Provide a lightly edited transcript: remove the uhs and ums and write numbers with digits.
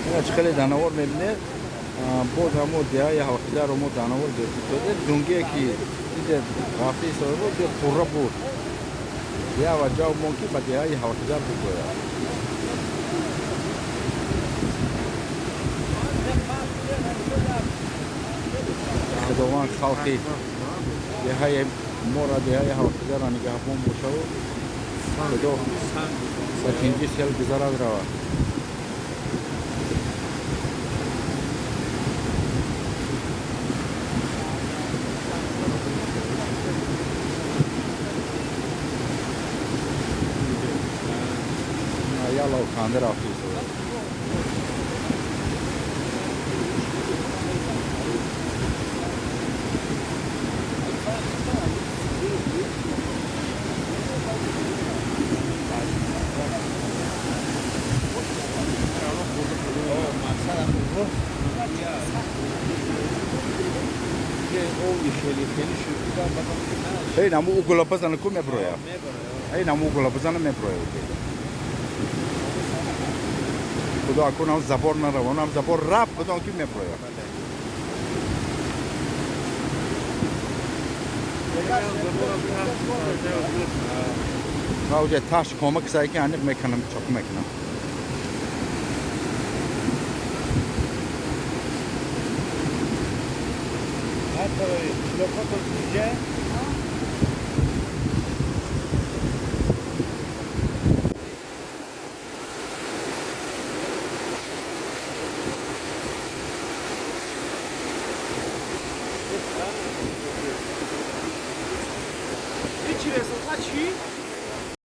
Ина чӣ хеле данавор мебинед, боз ҳамо деҳаи Ҳавхизаро мо данавор гирифтодем. Дунгие ки дидед, рафти истода буд, пурра буд. Деҳа ва ҷав мон ки ба деҳаи Ҳавхизар бигӯяд. Худованд халқи деҳаи моро, деҳаи Ҳавхизарро нигаҳбон бошаву худо ба тинҷӣ сел гузарад, равад. Ялло, канда рафти истода. Эй, наму угола базана ку меброя. Эй, наму угола базана меброя. Худо акун забор наравонам, забор рафт, бидон ки меброя. Ауҷа таш кома кисае ки аниқ мекунам, чоқ мекунам.